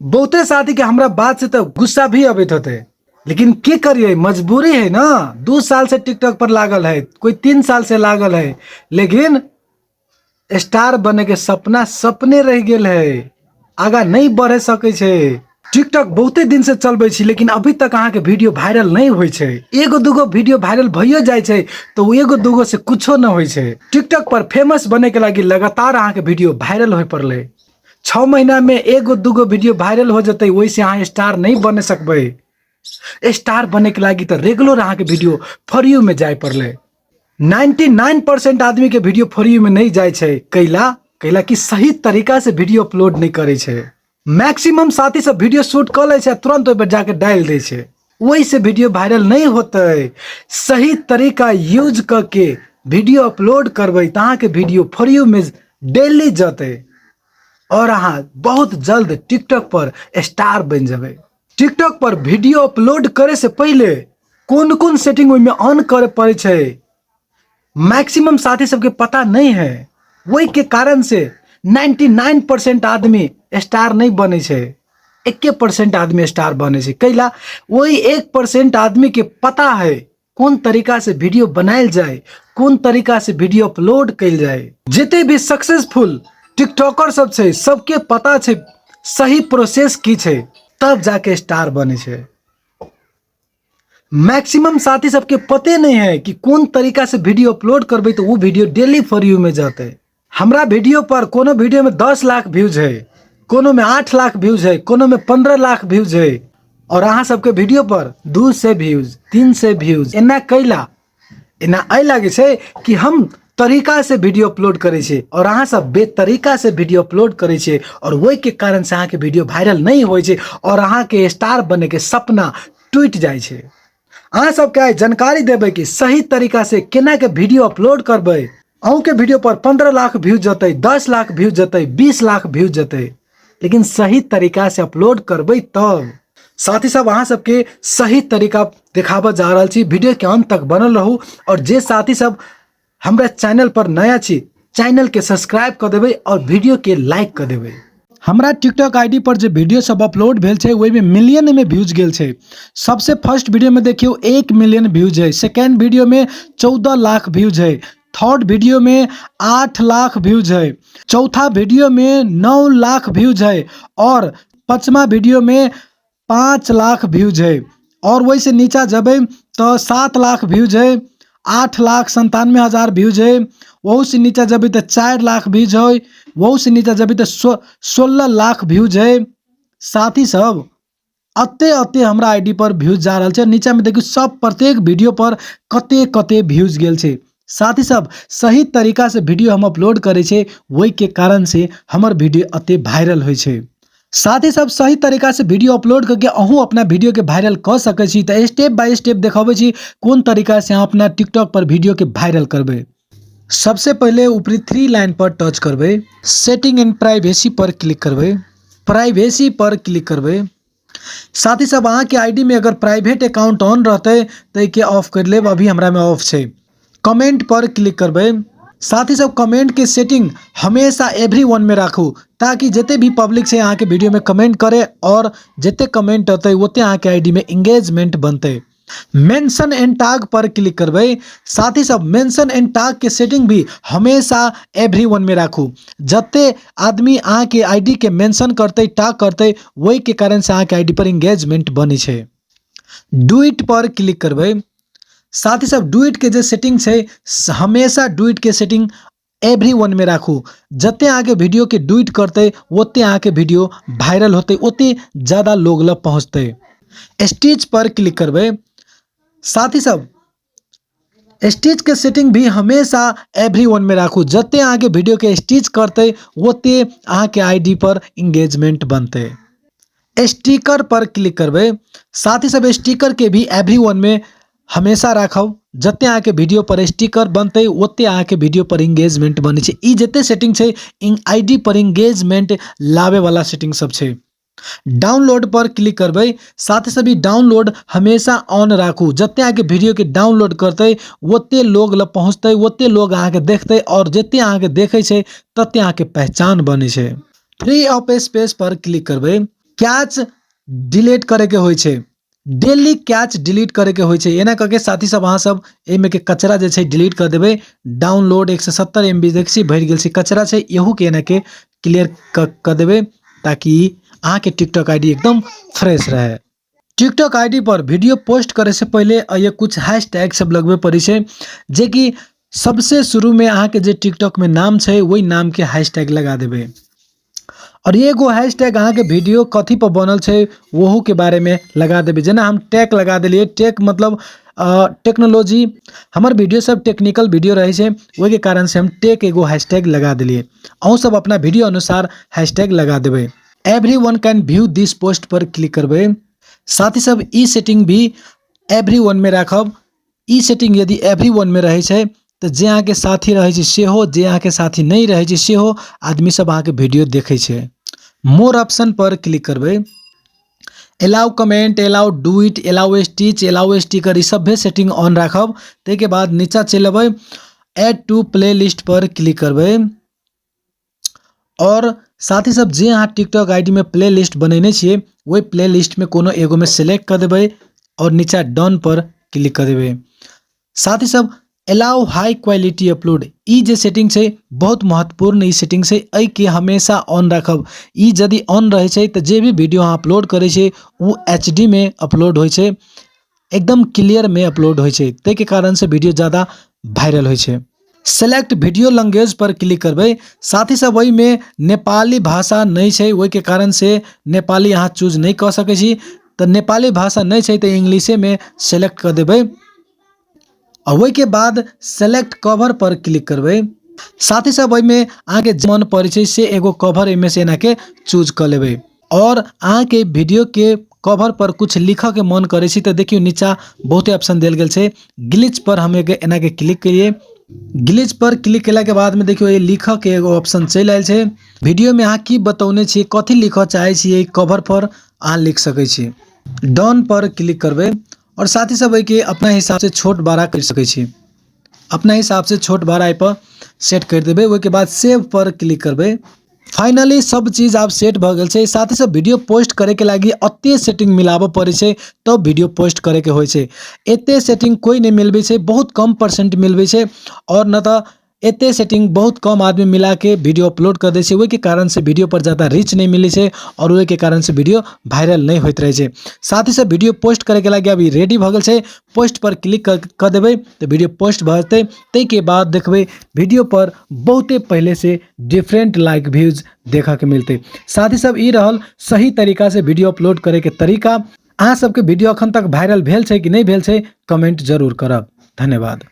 बहुते साथी के हमरा बात से तो गुस्सा भी अबैत होते, लेकिन की करिए, मजबूरी है ना। 2 साल से टिकटॉक पर लागल है, कोई 3 साल से लागल है, लेकिन स्टार बने के सपना सपने रह गेल है, आगा नहीं बढ़े सकै छै। टिकटॉक बहुते दिन से चलबै छी, लेकिन अभी तक अहाँके वीडियो वायरल नहीं होइ छै। एगो दूगो वीडियो वायरल भइयो जाइ छै तो ओ एगो दूगो से कुछो न होइ छै। टिकटॉक पर फेमस बने के लागी लगातार अहाँके वीडियो वायरल होइ पड़लै। 6 महीना में एगो दूगो वीडियो वायरल हो जतै, ओहि से अहाँ स्टार नहीं बने सकबै। स्टार बने के लागी तो रेगुलर अहाँके वीडियो फॉर you में जाय पड़लै। 99% आदमी के वीडियो फॉर you में नहीं जाइ छै। कैला कैला कि सही तरीका से वीडियो अपलोड नहीं करै छै। मैक्सिमम साथी सब वीडियो शूट कऽ लै छै आ तुरंत ओहि पर जाके डालि दै छै, ओहि से वीडियो वायरल नहीं होतै। सही तरीका यूज कऽ के वीडियो अपलोड करबै तऽ अहाँके वीडियो फॉर you में डेली जतै और अहाँ बहुत जल्द टिकटॉक पर स्टार बनि जेबै। टिकटॉक पर वीडियो अपलोड करे से पहिले कोन कोन सेटिंग ओहिमे ऑन करे पड़ै छै, मैक्सिमम साथी सबके पता नहीं है। ओहि के कारण से 99% आदमी स्टार नहीं बनै छै, 1% आदमी स्टार बनै छै। कैला वही 1% आदमी के पता है कोन तरीका से वीडियो बनायल जाए, कोन तरीका से वीडियो अपलोड कयल जाए। जते भी सक्सेसफुल टिकटॉकर सब छै, सबके पता छै सही प्रोसेस की छै, तब जाके स्टार बनै छै। मैक्सिमम साथी सबके पते नहीं है कि कोन तरीका से वीडियो अपलोड करबै तो वो वीडियो डेली फॉर you में जतै। हमरा वीडियो पर कोनो वीडियो में 10 लाख व्यूज है, कोनो में 8 लाख व्यूज है, कोनो में 15 लाख व्यूज है, और अहाँ सबके वीडियो पर 200 व्यूज, 300 व्यूज। एना कैला? एना एहि लागे छै कि हम तरीका से वीडियो अपलोड करै छियै और अहाँ सब बेतरीका से वीडियो अपलोड करै छियै, और ओहि के कारण से अहाँके वीडियो वायरल नहीं होइ छै और अहाँके स्टार बने के सपना टूटि जाइ छै। अहाँ सबके आइ जानकारी देबै कि सही तरीका से केना के वीडियो अपलोड करबै। अहूँके वीडियो पर 15 लाख व्यूज जतै, 10 लाख व्यूज जतै, 20 लाख व्यूज जतै, लेकिन सही तरीका से अपलोड करबै तब। साथी सब, अहाँ सबके सही तरीका देखाबऽ जा रहल छी। वीडियो के अंत तक बनल रहू और जे साथी सब हमरा चैनल पर नया छी, चैनल के सब्सक्राइब कऽ देबै और वीडियो के लाइक कऽ देबै। हमरा टिकटॉक आईडी पर जे वीडियो सब अपलोड भेल छै, ओहिमे मिलियन में व्यूज गेल छै। सबसे फर्स्ट वीडियो में देखियौ 1 मिलियन व्यूज है, सेकेंड वीडियो में 14 लाख व्यूज है, थर्ड वीडियो में 8 लाख व्यूज है, चौथा वीडियो में 9 लाख व्यूज है और पाँचवा वीडियो में 5 लाख व्यूज है। और वही से नीचा जबै तो 7 लाख व्यूज है, 8,97,000 व्यूज है। वहू से नीचा जबै तो 4 लाख व्यूज है, वहू से नीचा जबै तो 16 लाख व्यूज है। साथी सब, अते अते हमरा आईडी पर व्यूज जा रहल छै। नीचा में देखियौ सब प्रत्येक वीडियो पर कते कते व्यूज गेल छै। साथी सब, सही तरीका से वीडियो हम अपलोड करै छै, ओहि के कारण से हमर वीडियो अते वायरल होइ छै। साथी सब, सही तरीका से वीडियो अपलोड करके अहूँ अपना वीडियो के वायरल कऽ सकै छी। तऽ स्टेप बाय स्टेप देखाबै छी कोन तरीका से अहाँ अपना टिकटॉक पर वीडियो के वायरल करबै। सबसे पहिले ऊपरी 3 लाइन पर टच करबै, setting and privacy per click करबै, प्राइवेसी पर क्लिक करबै। साथी सब, अहाँके आईडी में अगर प्राइवेट अकाउंट ऑन रहतै तऽ एहिके ऑफ करि लेब, अभी हमरा में ऑफ छै। कमेंट पर क्लिक करबै। साथी सब, कमेंट के सेटिंग हमेशा एवरी वन में राखू, ताकि जते भी पब्लिक छै अहाँके वीडियो में कमेंट करे और जते कमेंट अतै ओते अहाँके आईडी में एंगेजमेंट बनतै। Mention and tag per click करबै। साथी सब, मेंशन एंड टैग के सेटिंग भी हमेशा एवरी वन में राखू। जते आदमी अहाँके आईडी के मेंशन करतै, टैग करतै, ओहि के कारण से अहाँके आईडी पर एंगेजमेंट बनै छै। Do it पर क्लिक करबै। साथी सब, do it के जे सेटिंग छै, हमेशा do it के सेटिंग एवरी वन में राखू। जते अहाँके वीडियो के do it करतै, ओते अहाँके वीडियो वायरल होतै, ओते ज़्यादा लोग लग पहुँचतै। स्टिच पर क्लिक करबै। साथी सब, स्टिच के सेटिंग भी हमेशा एवरी वन में राखू। जते अहाँके वीडियो के स्टिच करतै, ओते अहाँके आईडी पर एंगेजमेंट बनतै। स्टिकर पर क्लिक करबै। साथी सब, स्टिकर के भी एवरी वन में हमेशा राखब। जते अहाँके वीडियो पर स्टिकर बनतै, ओते अहाँके वीडियो पर एंगेजमेंट बनै छै। ई जते सेटिंग छै, आईडी पर एंगेजमेंट लाबै वाला सेटिंग सब छै। डाउनलोड पर क्लिक करबै। साथ ही सभी डाउनलोड हमेशा ऑन राखू। जते अहाँके वीडियो के डाउनलोड करतै, ओते लोग लग पहुँचतै, ओते लोग अहाँके देखतै और जते अहाँके देखै छै, तते अहाँके पहचान बनै छै। Free of space per click करबै। कैच डिलीट करैके होइ छै, डेली कैच डिलीट करैके होइ छै। एना कऽ के साथी सब अहाँ सब एहिमे के कचरा जे छै डिलीट कऽ देबै। डाउनलोड 170 MB देख छी भरि गेल छै, कचरा छै, इहो के एना के क्लियर कऽ देबै ताकि अहाँके टिकटॉक आईडी एकदम फ्रेश रहे। टिकटॉक आईडी पर वीडियो पोस्ट करे से पहले ये कुछ हैशटैग सब लगबे पड़ै छै, जेकि सबसे शुरू में अहाँके जे टिकटॉक में नाम छै ओहि नाम के हैशटैग लगा देबै। और एगो हैशटैग अहाँके वीडियो कथी पर बनल छै ओहू के बारे में लगा देबै। जेना हम टैग लगा देलियै, टैग मतलब टेक्नोलॉजी, हमर वीडियो सब टेक्निकल वीडियो रहै छै, ओहिके कारण से हम टैग एगो हैशटैग लगा देलियै। अहूँ सब अपना वीडियो अनुसार हैशटैग लगा देबै। Everyone can view this post per click करबै। साथी सब ई सेटिंग भी एवरी वन में राखब। ई सेटिंग यदि एवरी वन में रहै छै तऽ जे अहाँके साथी रहै छै सेहो, जे अहाँके साथी नहि रहै छै सेहो आदमी सब अहाँके वीडियो देखै छै। मोर ऑप्शन पर क्लिक करबै। Allow comment, allow do it, allow stitch, allow sticker, ई सब भी सेटिंग ऑन राखब। ताहिके बाद नीचा चलि अबै, एड टू प्ले लिस्ट पर क्लिक करबै। और साथी सब जे अहाँ टिकटॉक आईडी में प्ले लिस्ट बनेने छियै ओहि प्ले लिस्ट में कोनो एगो में सेलेक्ट कऽ देबै और नीचा डन पर क्लिक कऽ देबै। साथी सब एलाउ हाई क्वालिटी अपलोड, ई जे सेटिंग छै बहुत महत्वपूर्ण ई सेटिंग छै, एहिके हमेशा ऑन राखब। ई यदि ऑन रहै छै तऽ जे भी वीडियो अहाँ अपलोड करै छियै ओ एच डी में अपलोड होइ छै, एकदम क्लियर में अपलोड होइ छै, ताहिके कारण से वीडियो ज़्यादा वायरल होइ छै। सेलेक्ट वीडियो लैंग्वेज पर क्लिक करबै। साथी सब ओहिमे नेपाली भाषा नहि छै, ओहिके कारण से नेपाली अहाँ चूज नहि कऽ सकै छी, तऽ नेपाली भाषा नहि छै तऽ इंग्लिशेमे सेलेक्ट कऽ देबै। आ ओहिके बाद सेलेक्ट कवर पर क्लिक करबै। साथी सब ओहिमे अहाँके जे मन पड़ै छै से एगो कवर एहिमे से एनाके चूज कऽ लेबै। और अहाँके वीडियो के कवर पर कुछ लिखऽ के मन करै छै तऽ देखियौ नीचा बहुते ऑप्शन देल गेल छै। ग्लिच पर हम एना के क्लिक करिए। ग्लिच पर क्लिक केला के बाद में देखियौ ये लिखऽ के एगो ऑप्शन चलि आयल छै। वीडियो में अहाँ की बतौने छियै, कथी लिखऽ चाहै छियै, कवर पर अहाँ लिख सकै छी। डन पर क्लिक करबै और साथी सब एहिके अपना हिसाब से छोट बड़ा करि सकै छी। अपना हिसाब से छोट बड़ा एहि पर सेट करि देबै। ओहिके बाद सेव पर क्लिक करबै। फाइनली सब चीज आब सेट भऽ गेल छै। साथ ही साथ वीडियो पोस्ट करे के लागी अते सेटिंग मिलाबऽ पड़ै छै तब वीडियो पोस्ट करे के होइ छै। एते सेटिंग कोइ नहि मिलबै छै, बहुत कम परसेंट मिलबै छै। और न तऽ एते सेटिंग बहुत कम आदमी मिला के वीडियो अपलोड कर दै छै, ओहिके कारण से वीडियो पर ज़्यादा रीच नहीं मिलै छै और ओहिके कारण से वीडियो वायरल नहीं होइत रहै छै। साथ ही साथ वीडियो पोस्ट करे के लागी अभी रेडी भऽ गेल छै। पोस्ट पर क्लिक कऽ देबै तऽ वीडियो पोस्ट भऽ जेतै। ताहिके बाद देखबै वीडियो पर बहुते पहले से डिफरेंट लाइक व्यूज देखऽ के मिलतै। साथ ही सब ई रहल सही तरीका से वीडियो अपलोड करे के तरीका। अहाँ सबके वीडियो अखन तक वायरल भेल छै कि नहि भेल छै कमेंट जरूर करब। धन्यवाद।